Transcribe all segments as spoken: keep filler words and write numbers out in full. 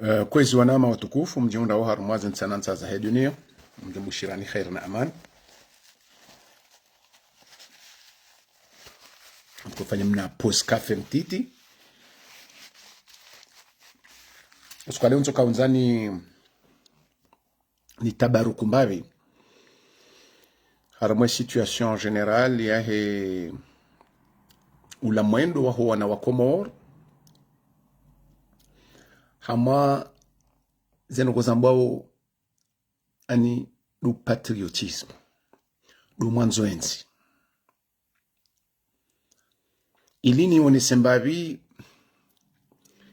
Eh, kwezi wananya watukufu, mdjihundrao harumwa ze ntsi na ntsi zahe dunia, mdjumbushirani kheri na amani. Mkofanya mna pause café mtiti. Usiku wa leo ntsoka undzani ni tabaruku mbapvi harumwa ye situation générale yahe ula mwendo waho wana wa Komori, hamwa zinu ngozambwao ani du patriotisme, du mwandzo entsi. Ili nionese mbapvi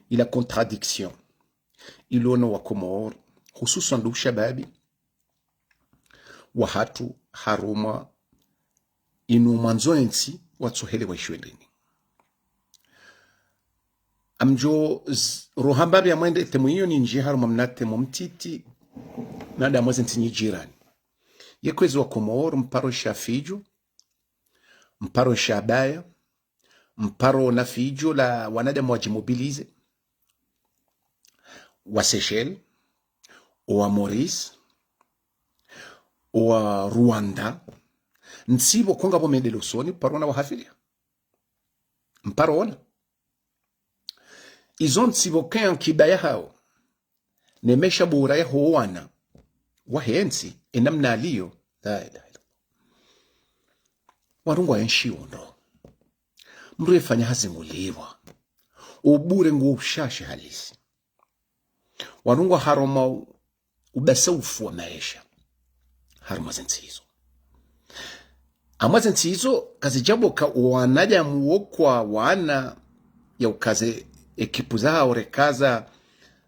ila contradiction ilo no wa Komori, hususwan ndo ushababi wahatru harumwa inu mwandzo entsi watsohele waishiwe ndrini. Ngamdjo z-, roha mbapvi ya mwende thème iyo nindjie harumwa mna thème mtiti, nada mwa ze ntsi nyi jirani. Ye kwezi wa Komori, mparo sha fidjo, mparo sha baya, mparo na fidjo la wanadamu wadjimobilize, wa Seychelles, wa Maurice, wa Rwanda, ntsi pvo ko ngapvo mendeleo usoni, mparo ona wahafilia. Mparo ona. Izo ntsi pvo kaya nkiba yahao, ne maesha bora yaho wana wahe ntsi, enamna yaliyo, la ilaha illallah. Wandru ngwaenshio ndro. Mndru yefanya hazi ngulipvwa. Ubure ngo ushashi halisi. Wandru ngwa harumwa u-, ubasaufu wa maesha harumwa ze ntsi izo. Hamwa ze ntsi izo, kazidjabuka wanadamu wo kwa wana ya ukaze ekipu zahao reka za,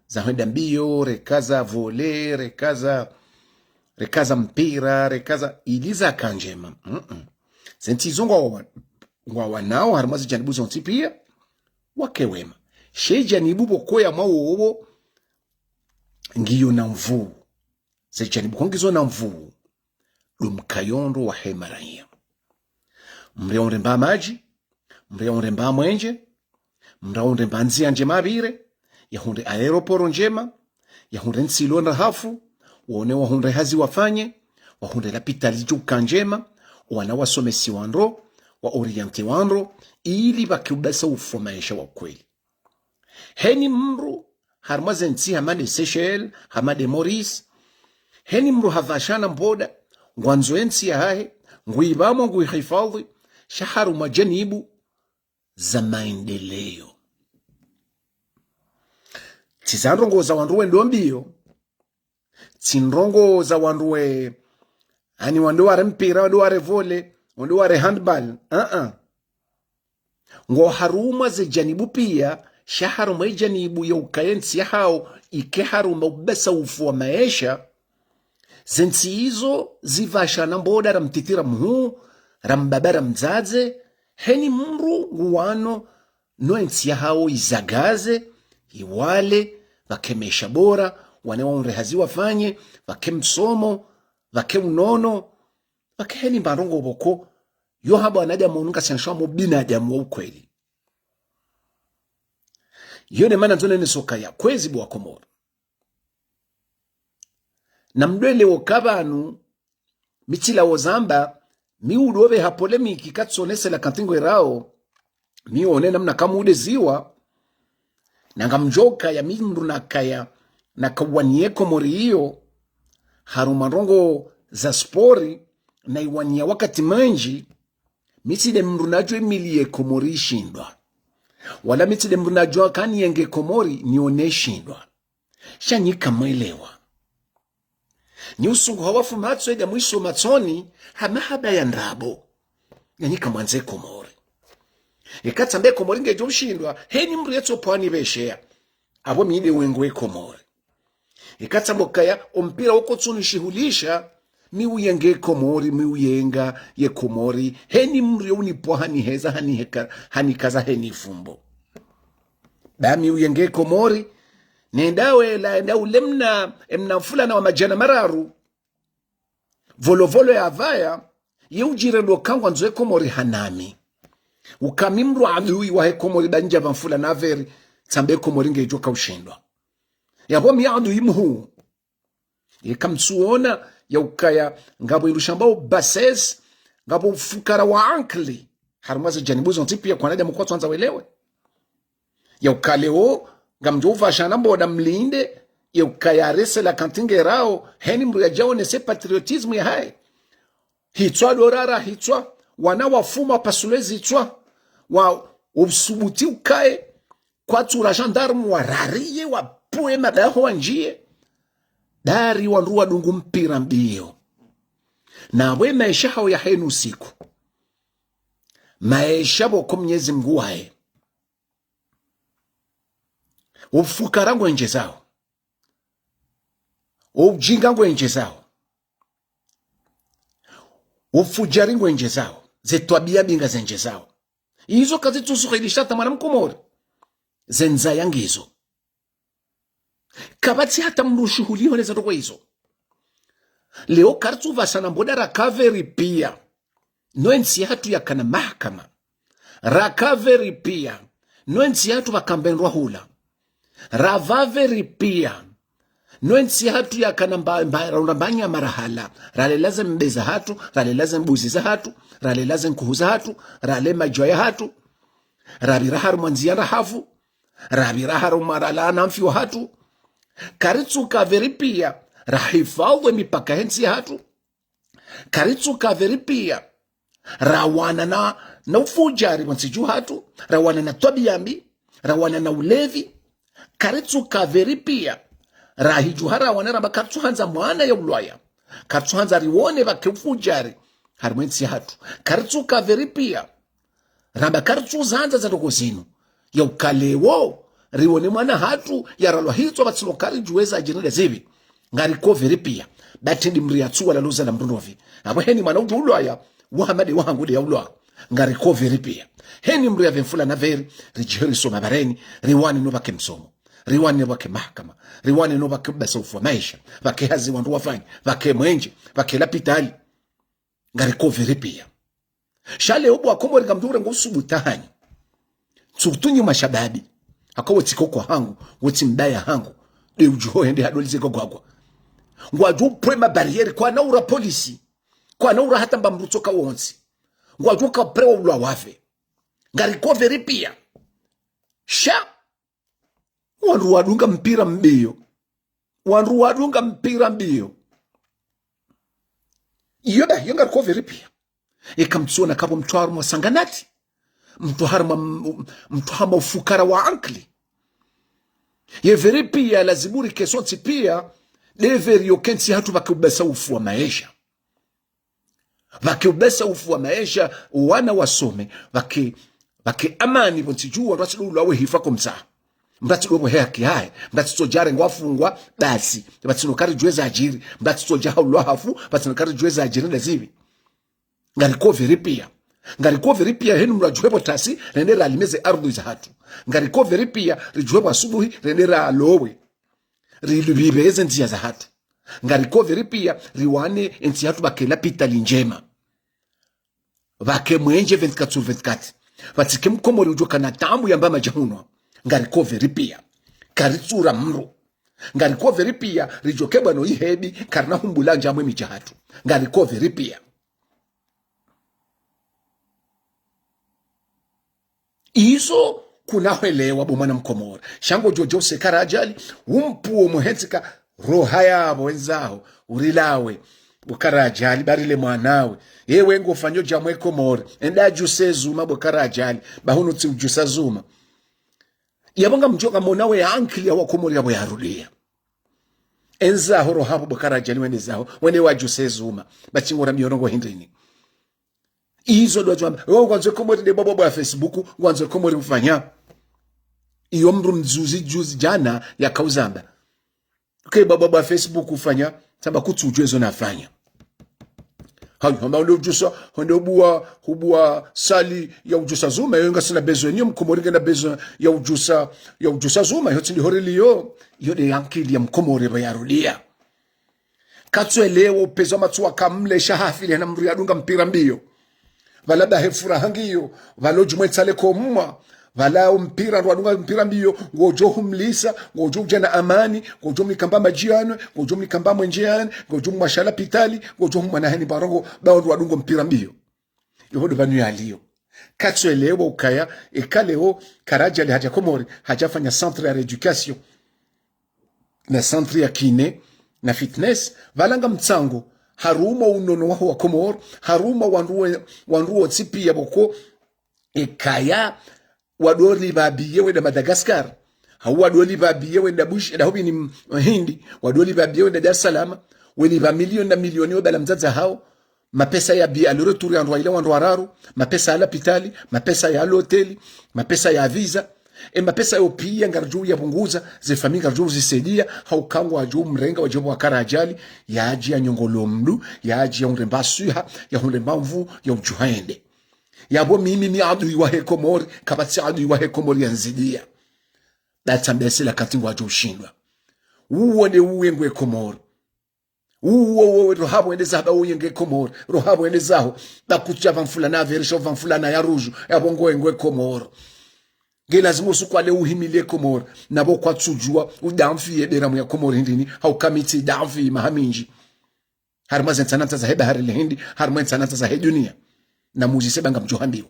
za hwenda mbio, reka za volley, reka za, reka za mpira, reka za ili zaka ndjema. Mm-mm. Ze ntsi izo ngwa wa-, ngwa wanao harumwa ze janibu zontsi pia, wake wema. She janibu pvo ko ya mwa wowo ngiyo na nvuu. Ze janibu ko ngizo na nvuu, ndo mkayo ndro wahe maraya. Mndru yaundre mba madji, mndru yaundre mba mwenje, mndru yaundre mba ndzia ndjema yapvire, yahundre aéroport ndjema, yahundre ntsi ilo ndrahafu, wone wahundre hazi wafanye, wahundre lapitali djuka ndjema, wana wasomesiwa ndro, wa orienté wa ndro, ili pvake ubasaufu wa maesha wa kweli. Heni mndru harumwa ze ntsi hama nde Seychelles, hama nde Maurice, heni mndru hapvasha na mboda, ngwandzo entsi yahahe, nguipvamo nguihifadhwi, sha harumwa janibu za maendeleo. Tsi za ndrongoo za wandru wendo mbio, tsi ndrongoo za wandru we, ani wandru ware mpira, wandru ware volley, wandru ware handball. Ah, ah. Ngo harumwa ze janibu pia, sha harumwa ye janibu ya ukaya entsi yahao ike harumwa ubasaufu wa maesha, ze ntsi izo zipvasha na mboda ra mtiti ra mhuu, ra mbaba ra mdzadze, heni mndru nguwano no entsi yahao izagaze, iwale, pvake maesha bora, wana waundre hazi wafanye, pvake msomo, pvake unono, pvake heni mba ndrongoo pvo ko, yo hamba wanadamu wanu ngasi anshwamo binadamu wa ukweli. Yo nde mana ndzo nene sokaya, kwezi bo wa Komori. Na mdwele wo ka pvanu, mi tsi lawo zamba, mi udo pveha polémique katsonesela kantingo erao, mi one namna kamude ziwa, na ngamdjoka ya mi mndru nakaya, nakawaniye Komori iyo, harumwa ndrongoo za sport, naiwaniya wakati mwendji, mi tsi nde mndru nadjo imiliye Komori ishindwa. Wala mi tsi nde mndru nadjo kani yenge Komori nione ishindwa. Sha nyi kamwelewa. Nyi usunguha wafu matso eda mwiso matsoni, ha mahaba ya ndrabo. Na nyi kamwandze Komori. Eka tsambe Komori ngedjo ushindwa, heni mndru yetso pvwani pvesheya. Apvo mi nde wengo e Komori. Eka tsambo kaya, ompira woko tsunu shihulisha, mi uyenge Komori, mi uyenga ye Komori, heni mndru yo unipvo haniheza, haniheka-, hanikaza heni fumbo. Ba mi uyenge Komori, nenda wela, enda ule mna, emna mfulana wa madjana mararu, volovolo ya pvaya, ye udjire ndo ka ngwandzo e Komori hanami. Uka mi mndru adui wahe Komori ba ndja pva mfulana averi, tsambe Komori ngedjo ka ushindwa. Yapvo miyandu imhuu. Eka mtsuona ya ukaya ngapvo ilusha mbao bassesse, ngapvo ufukara wa ankili. Harumwa ze janibu zontsi pia kwanadamu kwatsuandza welewe. Ya ukaya leo, ngamdjo uvashana mboda mlinde, ya ukaya rese la kantingerao, heni mdru yadjaonese patriotisme yahahe. Hitswa dorara hitswa, wana wafuma pasulwe zitswa, wa usubuti ukaye, kwatsura gendarme warariye, wapue madaho wandjiye. Dari wandru wadungu mpira mbio. Nawe maesha hao ya henu siku. Maesha pvoko Mnyezi Mngu waye. Ufukara ngwendjezao. Ujinga ngwendjezao. Ufujari ngwendjezao. Ze twabia mbi ngazendjezao. Izo kazitsusuhilisha hata mwana mkomori. Ze ndzaya ngizo. Kapvatsi hata mdru shuhuli hone za ndrongoo izo. Leo karitsuvasana mboda raka vérifier. No entsi yahatru yakana mahakama. Raka vérifier. No entsi yahatru pvaka mbendrwa hula. Rava vérifier. No entsi yahatru yakana mba, mba, raunda mba nyama rahala. Ralela ze mbe zahatru, ralela ze mbuzi zahatru, ralela ze nkuhu zahatru, rale madjwa yahatru. Rapvira harumwa ndziya rahavu. Rapvira harumwa rala na mfi wahatru. Karitsuka vérifier. Rahifadhwi mipaka he ntsi yahatru. Karitsuka vérifier. Rawana na, na ufujari pvo ntsi dju hatru, rawana na twabia mbi, rawana na ulevi. Karitsuka vérifier. Rahidjuha rawana ramba karitsuhandza mwana yaulwaya. Karitsuhandza riwone pvake ufujari harumwa entsi yahatru. Karitsuka vérifier. Ramba karitsuzandza za ndrongoo zinu. Ya ukaya leo, riwone mwana hatru, yaralwa hitswa pvatsina karidjuwa eza djiri nda zipvi. Ngariko vérifier. Ba tsi ndi mdru yatsuwa laloza la mdru ndopvi. Apvo heni mwana udjo ulwaya, wahamade wahangu nde yaulwa. Ngariko vérifier. Heni mdru yapve mfula na veri, ridjihe risome bareni, riwane no pvake msomo. Riwane no pvake mahakama. Riwane no pvake ubasa ufu wa maesha. Pvake hazi wandru wafanye. Pvake mwenje. Pvake lapitali. Ngariko vérifier. Sha leo bo wakomori ngamdjo urenga usubuti hanyu. Surtout nyi mashababi. Haka wotsi koko hangu, wotsi mbaya hangu. Nde udjuho hende hadolize gogwagwa. Ngwadjo upwe ma barrière kwana ura polisi. Kwana ura hata mba mdru tsoka wontsi. Ngwadjo uka pvwa ulwa wapve. Ngariko vérifier. Sha. Wandru wadunga mpira mbio. Wandru wadunga mpira mbio. Iyo ba, iyo ngariko vérifier. Eka mtsuona kapvo mdru harumwa sanganati. Mdru harumwa, mdru harumwa ufukara wa ankili. Ye vérifier lazima urike sontsi pia, nde vérifier yo ke ntsi yahatru pvake ubasa ufu wa maesha. Pvake ubasa ufu wa maesha, wana wasome, pvake, pvake amani pvo ntsi dju, wandru watsi ndo ulwa wehifa komsa. Mdru atsi ndo pvohe haki yahe, mdru atsi tsodja rengwa afungwa, basi, pvatsina karidjuwa eza djiri, mdru atsi tsodja haulwa hafu, pvatsina karidjuwa eza djiri nda zipvi. Ngariko vérifier. Ngariko vérifier henu mdru adjuhe pvo tasi, rende ralime ze ardhwi zahatru. Ngariko vérifier, ridjuhe pvo asubuhi, rende ralowe. Rilupvive eze ndziya zahatru. Ngariko vérifier, riwane entsi yahatru pvake lapitali ndjema. Pvake mwenje vingt-quatre sur vingt-quatre. Pvatsike mkomori udjo kana taabu yamba madjahunwa. Ngariko vérifier. Karitsura mdru. Ngariko vérifier, ridjo kebwa no ihebi, karina humbula ndjamwe midji yahatru. Ngariko vérifier. Izo kuna hwelewa bo mwana mkomori. Sha ngodjo djo useka Radjali, umpuo muhentsika roha yapvo wendzaho, urilawe, bo Karadjali, barile mwanawe. Ewe ngofanyo djamwe Komori, enda djuse Zuma bo Karadjali, ba hunu tsi udjusa Zuma. Yapvo ngamdjo ngamwona we ankili ya wakomori yapvo yarudia. Endzaho roha yapvo bo Karadjali wende zaho, wende wadjuse Zuma, ba tsi ngora mihono ngo hindrini. Izo ndo wadjo wamba. Wewe ngwandzo Komori nde bwabwabwa ya Facebook, ngwandzo Komori ufanya. Iyo mdru mdjuzi, djuzi djana yakauzamba. Ke bwabwabwa ya Facebook ufanya, samba kutsu udjuwa ezo nafanya. Hayo, hamba onde udjusa, onde ubua, ubua salle ya udjusa Zuma, yo ngasina besoin, yo mkomori ngena besoin ya udjusa, ya udjusa Zuma, yo tsi ndi horeli yo, yo nde ankili ya mkomori ba yarudia. Katsuelewa upvezo matso wa kamle sha hafili hena mdru yadunga mpira mbio. Pvala bahe furaha ngiyo, pvalo djumwe tsale komwa, Pvala ompira, ndo wadunga mpira mbiyo, ngodjo humlisa, ngodjo udja na amani, ngodjo mnikamba madji yanwe, ngodjo mnikamba mwenje yanwe, ngodjo mwasha lapitali, ngodjo humwana heni barongo, ba ndo wadungo mpira mbiyo. Iho ndo pvanu yaliyo. Katsuelewa ukaya, eka leo, Kara Ajali hadja Komori, hadja fanya centre ya rééducation na centre ya kiné na fitness, pvala nga mtsango, harumwa unono waho wa Komori, harumwa wandru we-, wandru wontsi piya pvoko, ekaya wadolipva biye wenda Madagascar, hau wadolipva biye wenda Bush, enda hupvini m-, Hindi, wadolipva biye wenda Dar es Salaam, welipva milioni na milioni wabala mdzadze hawo, mapesa ya biye aller-retour ya wandru waili wandru wararu, mapesa ya lapitali, mapesa ya loteli, mapesa ya visa, e mapesa yo piya ngaridjo ya pvunguza, ze famille ngaridjo zisaidia, hauka ngwadjo mrenga wadje pvwa Kara Ajali, yadje ya nyongolo mndru, yadje ya hundremba swiha, ya hundremba nvuu, ya udjuha yende. Yapvo mimi mi adui wahe Komori, kapvatsi adui wahe Komori ya nzidia. Datsa mbese la kati ngwadjo ushindwa. Uwo nde uwe ngwe Komori. Uwo, uwo, uwo, rohapvo ende zaho ba uye nge Komori. Rohapvo ende zaho, ba kutsi ya pvamfulana ya vert, sha pvamfulana ya rouge, yapvo ngwe ngwe Komori. Nge lazimu usuku wa leo uhimilie Komori. Na pvo kwatsudjuwa, udamfi ye beramu ya Komori hindrini, hauka mi tsi damfi maha mindji. Harimwa ze ntsanantsa zahe bahari le Hindi, harimwa ntsanantsa zahe dunia. Na muzise ba ngamdjo hambiwa.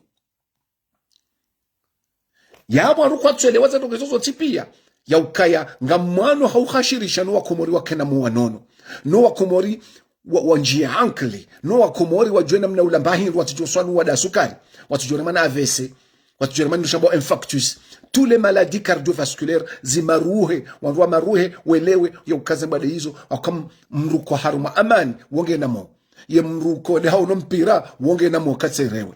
Yapvo wandru kwatsuelewa ze ndrongoo izo zontsi piya. Ya ukaya ngamwano hauhashirisha no Wakomori wakena mo wanono. No Wakomori wa, wa ndjiya ankili. No Wakomori wadjuwe namna ulamba hindru, watsidjo swa nu wada sukari. Watsidjo rema na A V C. Watsidjo rema ni shamba infarctus. Tous les maladies cardiovasculaires, zimaruhe, wandru wamaruhe, welewe, ya uka ze mbwade izo, hauka m-, mruko harumwa amani, wo ngena mo. Ye mruko nde hauno mpira, wo ngena mo katserewe.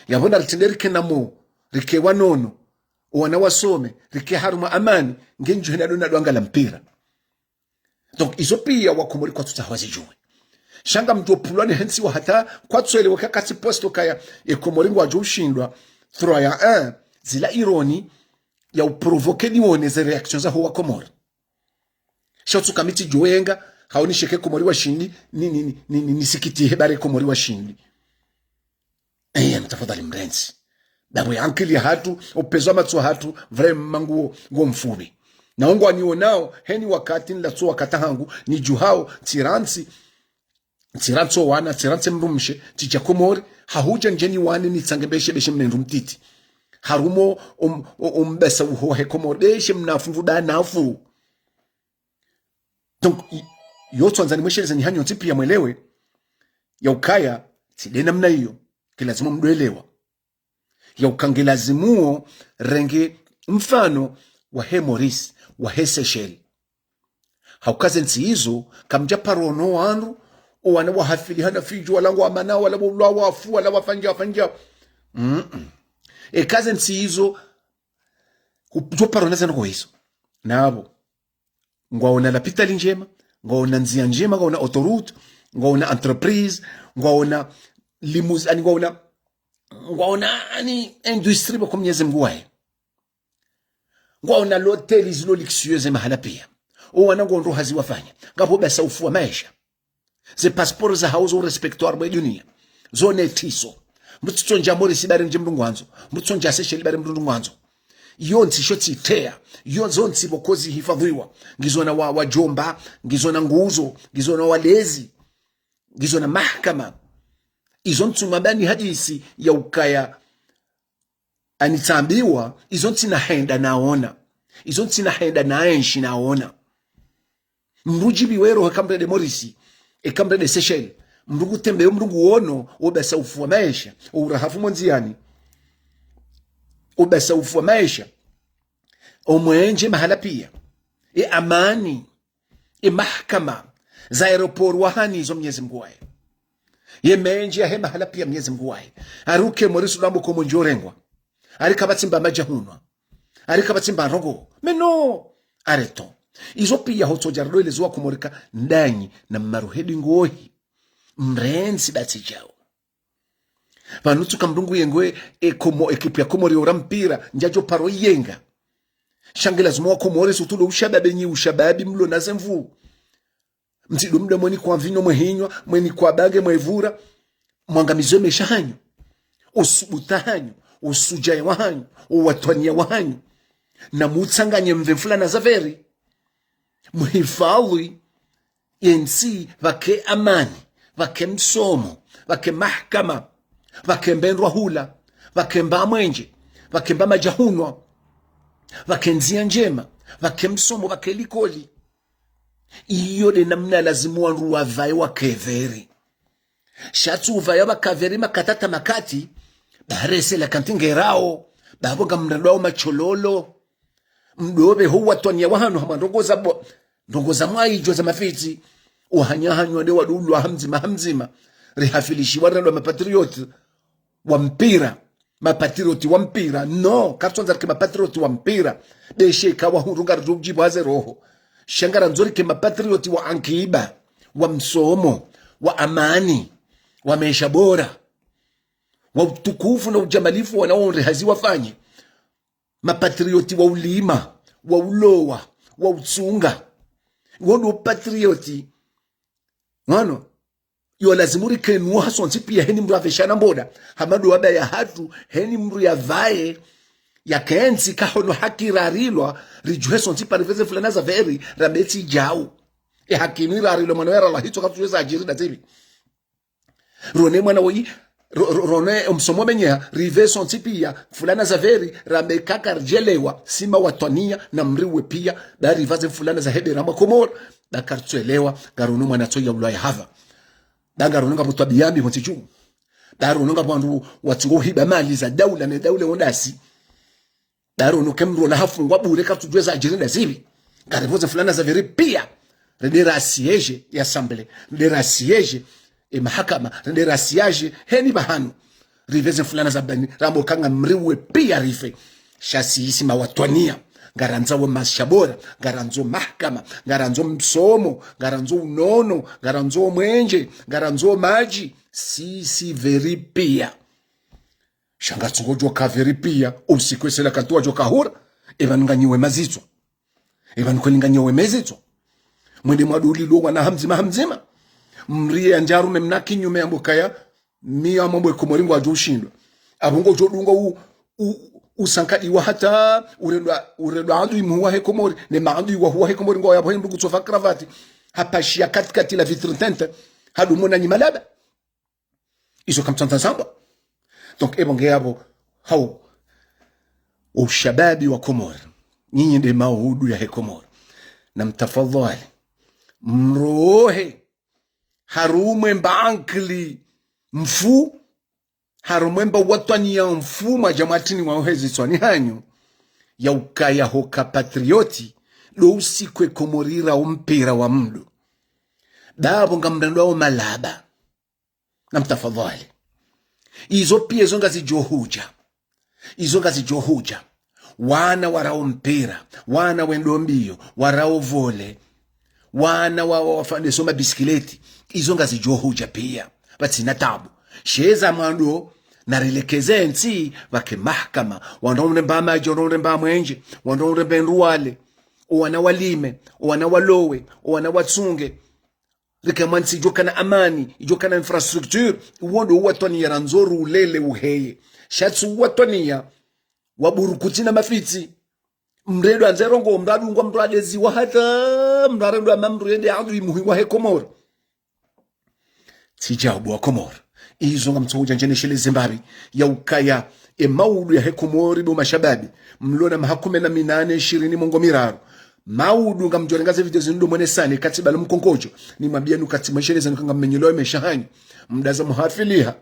Yapvo na ritsinde rikena mo, rike wanono, owana wasome, rike harumwa amani, ngendjo hena dona dwanga la mpira. Donc, izo piya Wakomori kwatsutsaha wazidjuwe. Sha ngamdjo pvulwa ni hentsi wa hata, kwatsuelewa ka katsi posto kaya, e Komori ngwadjo ushindwa, trois à un, zila ironi, ya uprovoquer niwone ze réactions zaho Wakomori. Sha utsuka mi tsidjo yenga, hau nisheke Komori washindi, ni, ni, ni, ni, ni, nisikitihe ba re Komori washindi. Eye, mtafadhali mrentsi. Dapvo ye ankili yahatru, opvezo wa matso yahatru, vraiment nguwo, nguwo mfupvi. Na ungwa niwonao, heni wakati nilatso wakati hangu, nidjuhao, tsirantsi, tsirantso wana, tsirantse mdrumshe, tsidja Komori, hahudja ndjeni wane nitsange beshe, beshe mna ndru mtiti. Harumwa om-, o-, ombesa uho wahe Komori, beshe mnafu mvuda nafu. Donc, i-, yo tsandza nimwesheleze nyi hanyu ntsi piya mwelewe, ya ukaya, tsi nde namna iyo, nge lazimu mdwelewa. Ya uka nge lazimuo renge mfano wahe Maurice, wahe Seychelles. Hauka ze ntsi izo, kamdja paro no wandru, owana wahafili hana fidjo, wala ngwamana, wala wulwa wafu, wala wafanya, wafanya. Mm-mm. Eka ze ntsi izo, kudjo paro na ze ndrongoo izo. Napvo. Ngwaona lapitali ndjema, ngwaona ndziya ndjema, ngwaona autoroute, ngwaona entreprise, ngwaona limousine, ani ngwaona, ngwaona ani industrie pvoko Mnyezi Mngu waye. Ngwaona loteli zilo luxueuses mahala piya. Owana ngondro hazi wafanya. Ngapvo basa ufu wa maesha. Ze passeport zahawo zo respectwao mwe dunia. Zo netiso. Mbutsitsondja Maurice ba re ndje mdru ngwandzo. Mbutsitsondja Seychelles ba re mdru ngwandzo. Iyo ntsi sho tsi teya. Iyo zo ntsi pvoko zihifadhwiwa. Ngizo na wa, wadjomba. Ngizo na nguzo. Ngizo na walezi. Ngizo na mahakama. Izo ntsi mabani hadisi ya ukaya ani tsambiwa, izo ntsi nahenda naona. Izo ntsi nahenda naenshi naona. Mdru djipviwa roho eka mdru nde Maurice, eka mdru nde Seychelles. Mdru ngutembeyo, mdru nguono, obasa ufu wa maesha, ourahafu mo ndziyani. Obasa ufu wa maesha. Omwenje mahala piya. E amani. E mahakama, za aéroport wahani izo Mnyezi Mngu waye. Ye menje yahe mahala piya Mnyezi Mngu waye. Ari uke Maurice ulambo ko mwenje orengwa. Ari kapvatsi mba madji ya hunwa. Ari kapvatsi mba ndrongoo. Mais non. Arrêtons. Izo piya hotso djara ndo eleze Wakomori ka ndanyi na mmaruhe dingohi. Mrentsi datsi djao. Pvanu tsuka mdru ngu yenge e Komo-, ekipu ya Komori ya ura mpira, ndjadjo paro yenga. Sha nge lazimu Wakomori, surtout ndo ushababi nyi, ushababi mlo na ze nvuu. Mtsidjo mdja mweni kwa mvinyo mwehinywa, mweni kwa bange mwevura, mwangamize maesha hanyu. Usubuta hanyu, o ushudjaa wahanyu, o uwatwaniya wahanyu, na mutsanganye mve mfulana za veri. Muhifadhwi yentsi, pvake amani, pvake msomo, pvake mahakama, pvake mbe ndrwa hula, pvake mba mwenje, pvake mba madji ya hunwa, pvake ndziya ndjema, pvake msomo, pvake likoli. Iyo nde namna lazimu wandru wapvaye wakaveri. Sha tsi upvaya wakaveri makati hata makati, ba rese la kanti ngerao, ba pvo ngamrendao machololo. Mdopve ho uwatwaniya wahanu hama ndrongo za bo-, ndrongo za mwaidjo za mafitsi. Uhanya hanywa nde wadulwa hamdzima hamdzima. Rihafilishiwa rendwa mapatriote wa mpira. Mapatriote wa mpira. No, karitsondza rike mapatriote wa mpira. Be sha ika wahundru ngaridjo udjibu haze roho. Sha ngarandzo rike mapatriote wa ankiba, wa msomo, wa amani, wa maesha bora, wa utukufu na ujamalifu wanaonre hazi wafanye. Mapatriote wa ulima, wa ulowa, wa utsunga. Wo ndo patriote. Mwana, yo lazimu rike nuwo hasontsi piya heni mndru apveshana mboda. Hama ndo wabaya hatru, heni mndru yapvaye, yakentsi kahono haki rarilwa, ridjuhe sontsi piya ripveze mfulana za veri, rambe tsi djau. E haki inu irarilwa mwana wera la hitso katsudjuwa za adjiri nda zipvi. Rone mwana woyi, ro-, ro-, rone omsomo menyeha, ripve sontsi piya, mfulana za veri, rambe kaka ridjelewa, si mawatwaniya, na mriwe piya, ba ripvaze mfulana za hebera mwa Komori, ba karitsuelewa, ngarono mwana tso ya ulaya hapva. Ba ngarono ngapvo twabiya mbi pvontsi dju. Ba rono ngapvo wandru watsungo uhiba mali za daula ne daula wondasi. Ba rono ke mndru ona hafungwa bure katsudjuwa za adjiri nda zipvi. Ngaripvoze mfulana za veri piya. Rende rasiéger ye assemblée. Rende rasiéger e mahakama. Rende rasiéger heni pvahanu. Ripveze mfulana za bani. Rambo kanga mriwe piya ripve. Sha si isi mawatwaniya. Ngarandzo maesha bora. Ngarandzo mahakama. Ngarandzo msomo. Ngarandzo unono. Ngarandzo mwenje. Ngarandzo madji. Si isi veri piya. Sha ngatsungo djo kaveri piya, usiku esela kantu wadjo kahura, epvanu nganyiwe mazitswa. Epvanu kweli nganyiwe mazitswa. Mwende mwadulilwa wana hamdzima hamdzima. Mriye andjaru ne mna kinyume yambo kaya, miya mwambo e Komori ngwadjo ushindwa. Apvo ngodjo dunga u, u, usankadiwa hata, urendwa, urendwa andui muhu wahe Komori, ne maandui wahu wahe Komori ngwao yapvo hembu kutsofa kravati. Hapashiya katikati la vitre teinte, hadumona nyi malaba. Izo kamtsandza zambwa. Donc, epvo nge yapvo, hau, ushababi wa Komori. Nyinyi nde maudu yahe Komori. Na mtafadhwali. Mrohe. Harumwa mba ankili mfu. Harumwa mba watwaniya mfu mwadja mwatini wa uhezi tswani hanyu. Ya ukaya hoka patriote. Ndo usiku e Komori ra umpira wa mndru. Ba pvo ngamrendwao malaba. Na mtafadhwali. Izo piya izo ngazidjo hudja. Izo ngazidjo hudja. Wana warao mpira, wana wendo mbiyo, warao vole, wana wa, wa, wafanya soma bisikileti. Izo ngazidjo hudja piya. Pvatsina tabu. Sha eza mwando, na rilekeze ntsi, pvake mahakama. Wandru wamremba madji, wandru wamremba mwenje, wandru wamremba ndruwale. O wana walime, o wana walowe, o wana watsunge. Rike mwa ntsi idjo kana amani, idjo kana infrastructure, uwo ndo uwatwaniya randzo rulele uheye. Sha tsi uwatwaniya wa burukuti na mafitsi. Mndru ndo andze rongoa, mndru adungwa, mndru adeziwa hata, mndru arendwa hama mndru yende andui muhu wahe Komori. Tsi djabu wa Komori. Izo ngamtso udja ndjene shele zembapvi, ya ukaya, e maudu yahe Komori bo mashababi. Mlo na maha kume na minane, ishirini, mengo miraru. Maudu ngamdjo renga ze video zinu ndo mwenesane, katsi balo mkonkodjo. Nimwambiye nu katsi mwesheleza nu kanga mmenyelo ye maesha hanyu. Mdaza muhafiliha.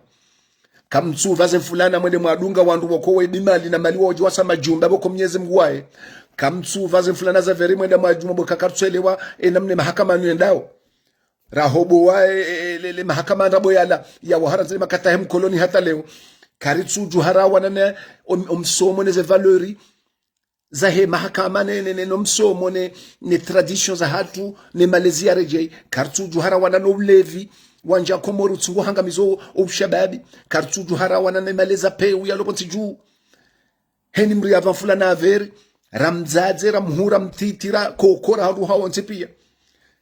Kamtsupvaze mfulana mwende mwadunga wandru woko we bimali na mali wadji wasa majumba pvoko Mnyezi Mngu waye. Kamtsupvaze mfulana za veri mwende mwadjuma bo kakarutswelewa, e namna mahakama nu yendao. Rahobo wa, e, e, le, le mahakama ndrabo yala, ya wahara zile makata he mkoloni hata leo. Karitsudju hara wana ne, om-, omsomo ne ze valeur zahe mahakama ne, ne, ne, no msomo ne, ne tradition zahatru, ne malezi ya redjei. Karitsudju hara wana no ulevi, wandja Komori utsungo hangamizo o ushababi. Karitsudju hara wana ne malezi ya pewu ya lopvo ntsi dju. Heni mndru yapva mfulana averi, ramdzadze, ramhura, mtiti, ra kokora, haruha wontsi piya.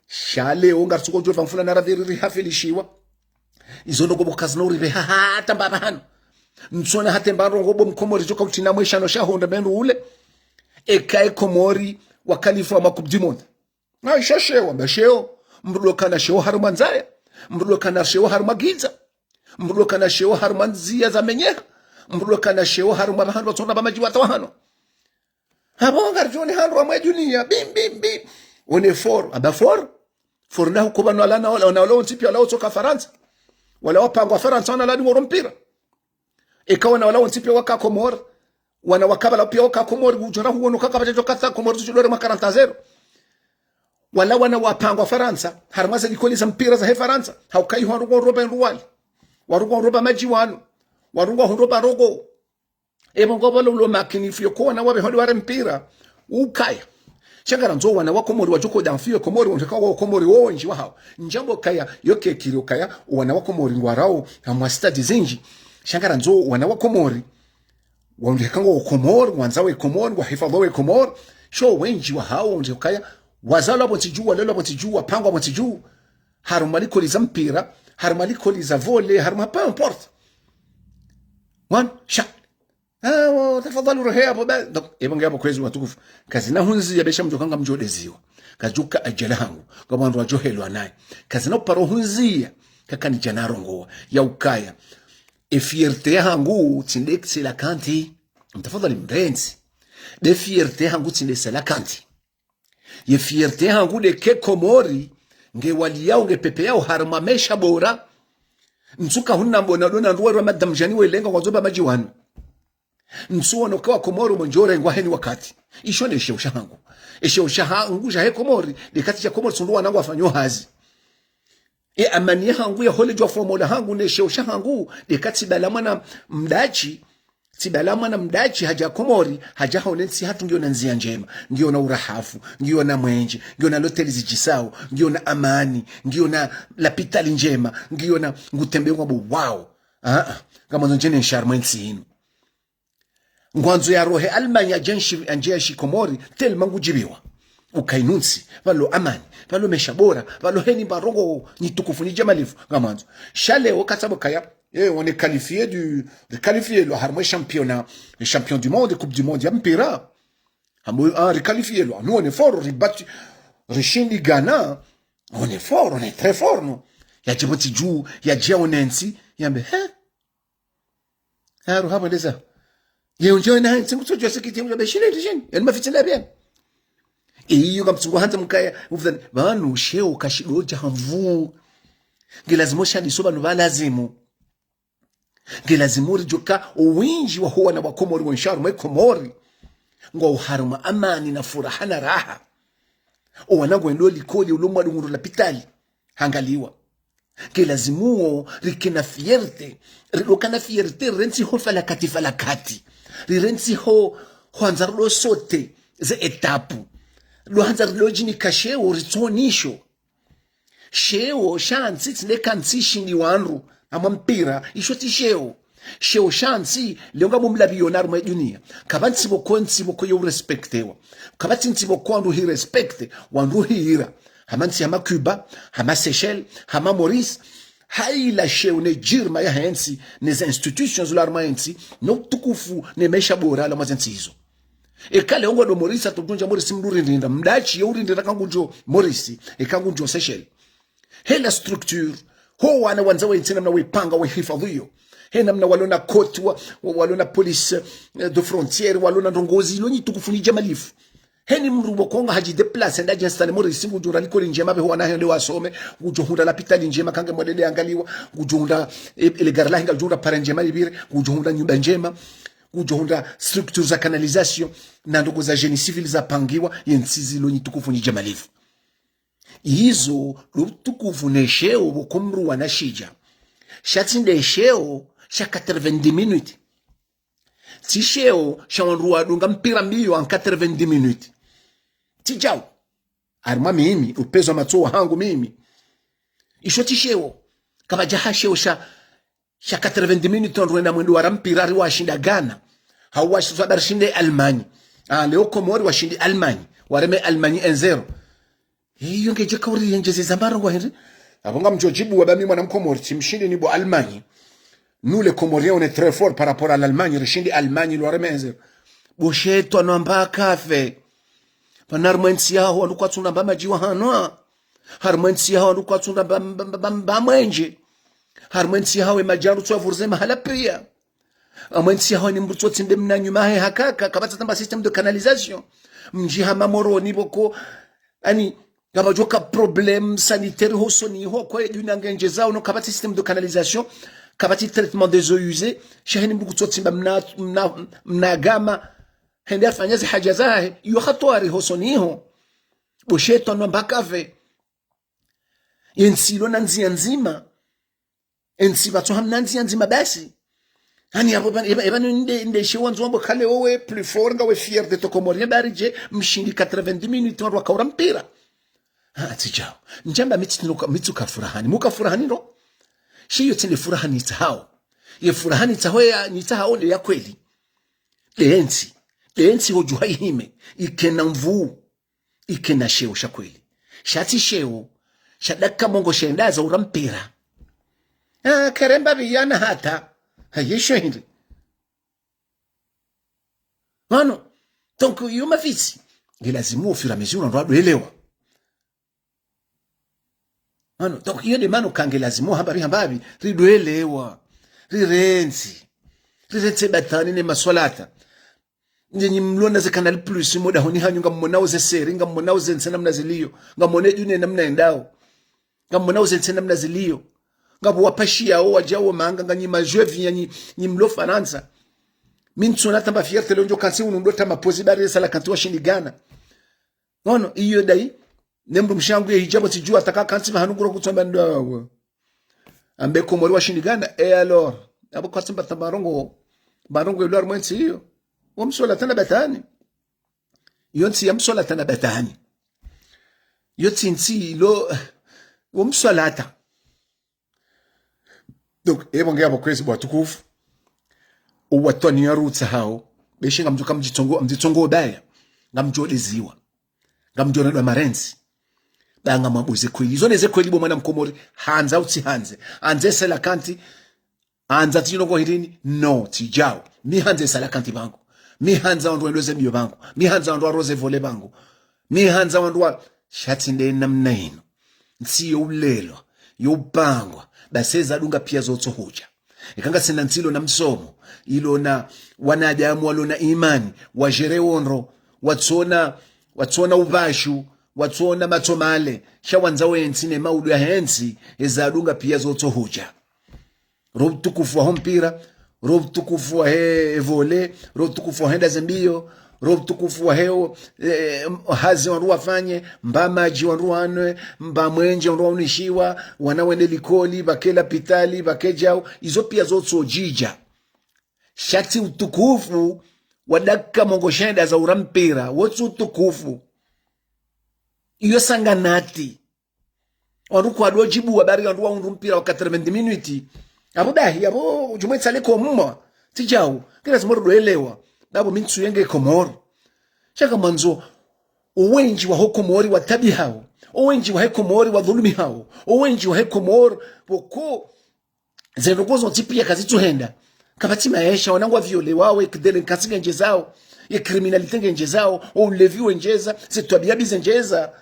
Sha leo, ngaritsuko djo pva mfulana raveri, rihafilishiwa. Izo ndrongoo pvo kazina uripveha hata mbapvi hanu. Ntsona hata mba ndrongoo bo mkomori djoka utsina mweshano sha honda mendru ule. Eka e Komori wakalifu wa ma Coupe du Monde. Na isha sheo, amba sheo. Mdru kana sheo harumwa ndzaya. Mdru kana sheo harumwa gidza. Mdru kana sheo harumwa ndzia za menyeha. Mdru kana sheo harumwa pvahanu watsona pva madji wata wahano. Hapvo ngaridjo ne handru wa mwe dunia, bim, bim, bim. On est fort, aba fort. Fort na huko pvanu wala na wala, wala wontsi pia wala wotsoka Farantsa. Wala wapangwa Farantsa wana lani woro mpira. Eka wana wala wontsi pia waka Komori. Wana wakabala pia waka Komori, udjona huono kaka pvadja djoka tsa Komori, tushidore ma quarante à zéro. Wala wana wapangwa Farantsa, harumwa ze likoli za mpira za he Farantsa. Hauka iho warungwa uroba ndruwali. Warungwa uroba madji wanu. Warungwa uroba rogo. Epvo ngo pvalo ulo makini fiyo ko wana wapve hondro ware mpira. Ukaya. Sha ngarandzo wana wa Komori wadjoko damfiyo Komori, wondreka wa Komori wondji wahao. Ndjambo kaya, yo kekiri ukaya, wana wa Komori ngwarao, hamwa stade zindji. Sha ngarandzo wana wa Komori, wondreka ngwa Komori, ngwandzao e Komori, ngwahifadhio e Komori. Sho wendji wahao, wondreka ukaya, wazalwa pvo ntsi dju, walelwa pvo ntsi dju, wapangwa pvo ntsi dju. Harumwa likoli za mpira, harumwa likoli za volley, harumwa peu importe. Wan, sha. Ah, wa, tafadhali urohe yapvo ba. Donc, epvo nge yapvo kwezi watukufu. Kazina hundziya besha mdjoka ngamdjo deziwa. Kazidjoka ajali hangu. Ngapvo wandru wadjohelwa naye. Kazina uparo hundziya. Kaka nidjana rongowa. Ya ukaya. E fierté yahangu, tsi nde kitsila kanti. Mtafadhali mrentsi. Nde fierté yahangu, tsi nde sela kanti. Ye fierté yahangu nde ke Komori, nge waliyao, nge pepeyao, harumwa maesha bora. Ntsuka hunu nambo na dona nduwa rwa madame Jeanne welenga ngwandzo pva madji wanu. Ntsuono kawa Komori mondjore ngwaheni wakati. Isho nde sheo shahangu. E sheo shahangu shahe Komori, nde kati sha Komori tsi ndo wana ngwafanyo hazi. E amani yahangu ya hole djwa fomola hangu ne sheo shahangu, nde kati bala mwana mdatshi, tsi bala mwana mdatshi hadja Komori, hadja haone ntsi hatru ngiyo na ndziya ndjema, ngiyo na urahafu, ngiyo na mwenje, ngiyo na loteli zidjisao, ngiyo na amani, ngiyo na lapitali ndjema, ngiyo na ngutembe ngwa bo wao. Ah, ah, ngamandzo ndjene nsharumwa ntsi inu. Ngwandzo yarohe Allemagne adje nshi, adje yashi Komori, tellement ngudjibiwa. Ukayi nuntsi, pvalo amani, pvalo maesha bora, pvalo heni mba rongowo, nyi tukufu nyi djamalifu, ngamandzo. Sha leo katsabo kaya, eh, on est qualifié du, qualifié lo harumwa championnat, champion du monde, coupe du monde ya mpira. Hambo, ah, ri qualifié lo, nous on est fort, ri battu, ri shindi Ghana, on est fort, on est très fort, non. Yadje pvo ntsi dju, yadje yaone ntsi, yambe, he? Haru hapvo ndeza. Ye undjo na ntsi ngutso djwa sikiti, ngutso be shini, shini. Yanu mafitina bien. Iyo ngamtsungo handza mkaya, ufudhani, pvanu sheo kashidodja hamvu. Nge lazimu shandi so pvanu pva lazimu. Nge lazimu ridjoka owindji waho wana wa Komori, wensharumwa e Komori. Ngwao harumwa amani na furaha na raha. Owana ngwendo likoli, ulo mwa dungu ndo lapitali. Hangaliwa. Nge lazimu wo rike na fierté. Riloka na fierté, rirentsi ho falakati falakati. Rirentsi ho, hwandza rilo sauter ze étape. Rilo handza rilo djini ka sheo, ritsonisho. Sheo sha ntsi tsi nde ka ntsi shindi wandru, hamwa mpira, isho tsi sheo. Sheo sha ntsi, leo ngapvo mlapviyo na harumwa e dunia. Kapvatsi pvoko ntsi pvoko yo urespectewa. Kapvatsi ntsi pvoko wandru hi respecte, wandru hira. Hama ntsi hama Cuba, hama Seychelles, hama Maurice. Hayila sheo ne djirma yahe ntsi, ne za institutions zilo harumwa e ntsi, no utukufu ne maesha bora yalo mwa ze ntsi izo. Eka leo ngo ndo Maurice, atodunja Maurice mdru rindinda. Mdatshi yo urindinda kangudjo Maurice, eka ngudjo Seychelles. Hela structure, ho wana wandza we ntsi namna wepanga wehifadhwiyo. He namna walona côte wa, wa, walona police, eh, de frontière, walona ndrongozi, ilo nyi tukufu nyi djamalifu. Heni mdru pvoko nga hadji déplacer, nda djenstane Maurice, ngudjo hundra likoli ndjema, pve ho wana hende wasome, ngudjo hundra lapitali ndjema, kange mwendele angaliwa, ngudjo hundra, eh, ele gari lahe ngalidjo hundra pare ndjema lipvire, ngudjo hundra nyumba ndjema, ngudjo hundra structure za canalisation, na ndrongo za génie civil zapangiwa, ye ntsi zilo nyi tukufu nyi djamalifu. Izo, lo utukufu ne sheo pvoko mdru wana shidja. Sha tsi nde sheo, sha quatre-vingt-dix minutes. Tsi sheo, sha wandru wadunga mpira mbiyo en quatre-vingt-dix minutes. Tsi djau. Harumwa mimi, upvezo matso wahangu mimi. Isho tsi sheo. Kapvadja ha sheo sha, sha quatre-vingt-dix minutes wandru wenda mwendo wara mpira ri washinda Ghana. Hau washi-, saba rishinde Allemagne. Ah, leo Komori washindi Allemagne. Wareme Allemagne un zéro. Iyo ngedje kauri yendjeze za mbarongo hende. Apvo ngamdjo djibu wamba mi mwana mkomori, tsi mshindi ni bo Allemagne. Nous, les Comoriens, on est très fort par rapport à l'Allemagne. Rishindi Allemagne, lwa remenze. Bo shetwani amba kafe. Pvanu harumwa entsi yaho, wandru kwatsu namba madji wa hanwa. Harumwa entsi yaho, wandru kwatsu namba, mba, mba, mba, mba mwenje. Harumwa entsi yaho, emadji wandru tsu wavurize mahala piya. Harumwa entsi yaho, ni mdru tsu tsimbe mna nyuma he hakaka, kapvatsi tamba système de canalisation. Mdji hama Moroni pvoko, ani, ngapvadjoka problème sanitaire hosoni ho, kwa edjuna ngendje zawo, no kapvatsi système de canalisation, kapvatsi traitement des eaux usées, sha heni mdru kutso tsimba mna, mna, mna gama, hende hafanya ze haja zahe, iyo hatwari hosoni ho. Bo shetwani amba kafe. Yentsi ilo na ndziya ndzima. Entsi pvatsu hamna ndziya ndzima basi. Hani apvo pvanu, eba, eba nde, nde she wandzo wambo kale wowe plus fort ngawe fier d'être Comorien bari dje mshindi quatre-vingt-dix minutes wandru wakaura mpira. Ha, tsi djawo. Ndjamba mi tsi tino ka, mi tsu ka furahani. Muka furahani ndo? She iyo tsi nde furahani itsahao. Ye furahani itsaho ya, ni itsahao nde ya kweli. Nde entsi. Nde entsi hodjuha ihime. Ikena nvuu. Ikena sheo sha kweli. Sha tsi sheo sha dakika mengo shenda za ura mpira. Ah, keremba biyana hata. Hayesho hindri. Pvanu. Donc, iyo mafitsi. Nge lazimu au fur et à mesure, wandru wadwelewa. Pvanu. Donc, iyo nde mana uka nge lazimu hambapvi, hambapvi. Ridwelewa. Rirentsi. Rirentsi batwani ne maswalata. Nde nyi mlona ze Canal Plus, mo dahoni hanyu, ngammonao ze série, ngammonao ze ntsi namna ziliyo, ngammonao edjuna namna yendao, ngammonao ze ntsi namna ziliyo, ngapvo wapashiyao, wadjao manga, nganyi ma jeux viens, nyi, nyi mlo Farantsa. Mi ntsona tamba fierté leo ndjo kantsi unu ndo tamba pozi bari sala kantsi washindikana. Ngono, iyo dayi, ne mdrumshe wangu ye hidjapvo tsidjuwa, ataka kantsi pvahanu nguro kutsamba ndo awa. Ambe Komori washindigana, et alors? Apvo kwatsi mbata marongo, marongo ilo harumwa entsi iyo. Wo mswalata na batwani. Iyo ntsi ya mswalata na batwani. Iyo tsi ntsi ilo, wo mswalata. Donc, epvo nge apvo kwezi bo watukufu. Owatwani ya rutsa hao. Be she ngamdjo ka mdjitsongo, mdjitsongo baya. Ngamdjo deziwa. Ngamdjo na dwa marentsi. Ba ngamwambo ze kweli. Izo ne ze kweli bo mwana mkomori. Handza utsi handze. Handze sela kanti. Handza tsi nongo hirini. No, tsi djawo. Mi handze sela kanti bangu. Mi handza wandru wendo ze mbio bangu. Mi handza wandru waroze vole bangu. Mi handza wandru wa, sha tsi nde namna inu. Ntsi yo ulelwa, yo upangwa, basi eza dunga piya zotso hudja. Eka ngasina ntsi ilo na msomo, ilo na wanadamu walo na imani, wajere wondro, watsona, watsona upvashu, watsona matso male, sha wandza wentsi ne maudu yahe ntsi, eza dunga piya zotso hudja. Ro utukufu waho mpira, ro utukufu wahe vole, ro utukufu wahe nda ze mbio, ro utukufu wahe, eh, hazi wandru wafanye, mba madji wandru wanwe, mba mwenje wandru waunishiwa, wana wende likoli, pvake lapitali, pvake djau, izo piya zotso djidja. Sha tsi utukufu wa dakika mengo shenda za ura mpira, wo tsi utukufu. Iyo sanganati. Wandru kwadjo djibu wa bari wandru wahundru mpira wa quatre-vingt-dix minutes. Apvo dahi, apvo djumwe tsale ko mwa. Tsi djawo, kila zimoro dwelewa. Dapvo mi ntsu yenge Komori. Sha ngamwandzo, owendji waho Komori watabihao. Owendji wahe Komori wadhulumihao. Owendji wahe Komori, pvoko, ze ndrongoo zontsi piya kazitsu henda. Kapvatsi maesha, wanangu wa violé wawe, ye délinquance ngendje zawo. Ye criminalité ngendje zawo. O ulevi wendjeza. Ze twabiya mbi zendjeza.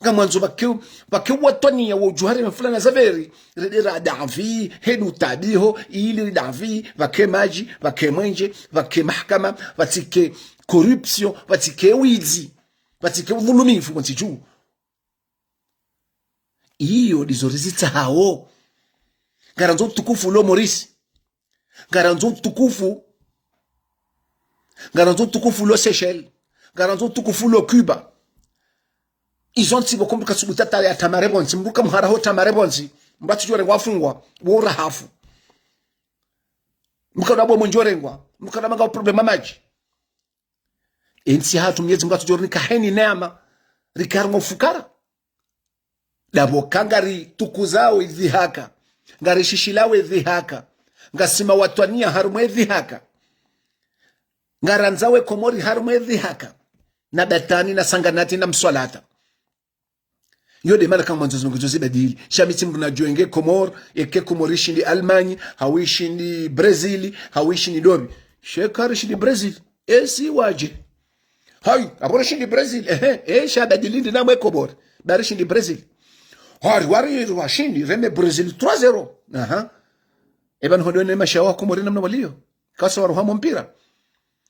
Ngamwandzo pvake, pvake watwaniya wo djuhare mfulana zaveri. Rede radavi, hedu tabiho, ili ridavi, pvake madji, pvake mwenje, pvake mahakama, pvatsike corruption, pvatsike widzi, pvatsike udhulumifu, kontsi dju. Iyo ndizo rizitsahao. Ngarandzo utukufu ulo Maurice. Ngarandzo utukufu. Ngarandzo utukufu ulo Seychelles. Ngarandzo utukufu ulo Cuba. Izo ntsi pvoko mdru kasubutu hata ya tamare pvontsi. Mdru kamhara ho tamare pvontsi. Mdru atsudjorengwa afungwa. Wo ura hafu. Mdru kadabwa mwenje orengwa. Mdru kadabwa nga problème madji. Entsi hatru Mwenyezi Mungu atsudjorinika heni neema, rike harumwa ufukara. Dapvo ka ngaritukuzao edhihaka, ngarishishilao edhihaka, ngasima watwaniya harumwa edhihaka, ngarandzao e Komori harumwa edhihaka, na batwani, na sanganati, na mswalata. Iyo nde mana kamwe ndzo zinu ngizo zibadili. Sha mi tsi mndru nadjuwa nge Komori, eka Komori ishindi Allemagne, hau ishindi Brésil, hau ishindi ndopvi. Sha eka rishindi Brésil, esi wadje. Hayi, apvo rishindi Brésil, ehe, e, sha badili ndi namwe Komori. Ba rishindi Brésil. Hari, wari, washindi, reme Brésil trois zéro. Aha. Eba nihodwe ne mashawa Komori namna waliyo. Kasa waruhamo mpira.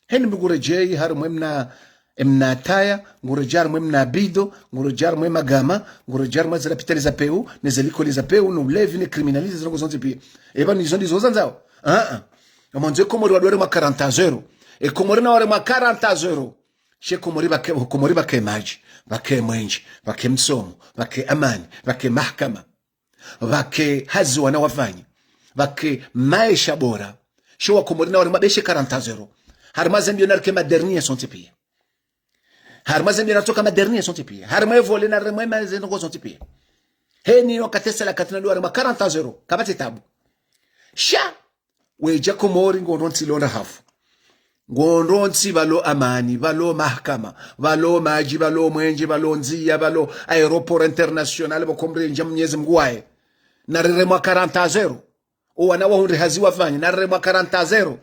Heni mbi nguredjeyi harimwa emna, emna taya, nguredjeyi harimwa emna bido, nguredjeyi harimwa emagama, nguredjeyi harimwa ze lapitali za pewu, ne ze likoli za pewu, no ulevi, ne criminalité, ze ndrongo zontsi piya. Eba nizo ndizo zandzao. Ah, ah. Omwandzo e Komori wandru wari mwa quarante zéro. E Komori na wari mwa quarante zéro. She Komori pvake, Komori pvake madji, pvake mwenje, pvake msomo, pvake amani, pvake mahakama. Pvake hazi wana wafanya. Pvake maesha bora. Sho wakomori na wari mabeshe quarante zéro. Harimwa zembiyo narike ma dernier sontsi piya. Harimwa zembiyo natoka ma dernier sontsi piya. Harimwa evole na harimwa ma zendrongo zontsi piya. Heni wakati sela katina ndo harimwa quarante zéro. Kapvatsi tabu. Sha. Wedja Komori ngondo ntsi londa hafu. Ngondo ntsi pvalo amani, pvalo mahakama, pvalo madji, pvalo mwenje, pvalo ndziya, pvalo aéroport international, pvoko mrendja Mnyezi Mngu waye. Nariremwa quarante zéro. Owana wahundre hazi wafanye, nariremwa quarante zéro.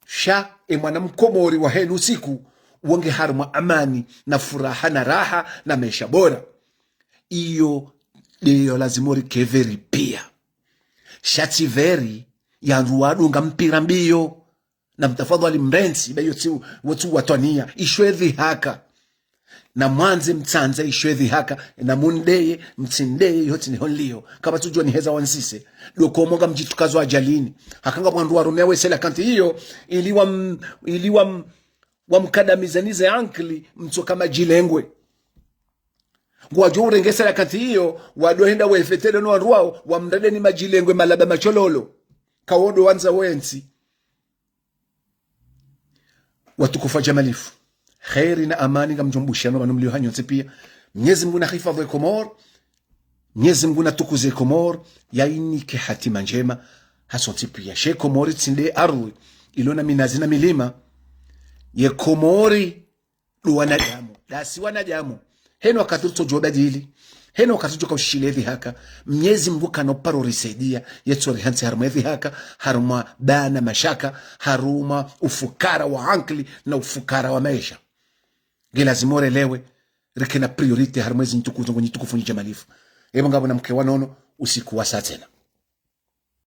Sha, emwana mkomori wa henu siku, wonge harimwa amani, na furaha, na raha, na maesha bora. Iyo, ndeyo lazima orike veri piya. Sha tsi veri, ya wandru wadunga mpira mbiyo. Na mtafadhwali mrentsi, be iyo tsi, wotsi watwaniya, isho edhihaka. Na mwandze mtsandze isho edhihaka, na mundeye, mtsindeye, iyo tsi niho nliyo. Kapvatsi udjuwa niheza wandzise. Ndo komo ngamdjitukazo ajalini. Haka ngapvo wandru warumia wesela kanti iyo, ili wam-, ili wam-, wamkadamiza nize ankili, mtsoka madjilengwe. Ngwadjo urengesela kanti iyo, wandru henda wefetele no wandru wawo, wamrede ni madjilengwe malaba mashololo. Kawondo wandza wentsi. Watukufu wa djamalifu. Kheri na amani ngamdjombushano pvanu mliyo hanyu nyontsi piya. Mnyezi Mngu nahifadhwi e Komori. Mnyezi Mngu natukuze e Komori. Yainike hatima ndjema. Hasontsi piya. She Komori tsi nde ardhwi. Ilo na minazi na milima. Ye Komori. Ndo wanadamu. Ndasi wanadamu. Heni wakati rutsodjo badili. Heni wakati rutsodjo kaushile edhihaka. Mnyezi Mngu kana uparo risaidia. Yetso rihantsi harumwa edhihaka. Harumwa bana mashaka. Harumwa ufukara wa ankili. Na ufukara wa maesha. Nge lazima orelewe. Rike na priorité harumwa ezi ntuku zongo nyitukufu nyidjamalifu. Ebo ngapvo na mke wa nono. Usiku wa saa tsena.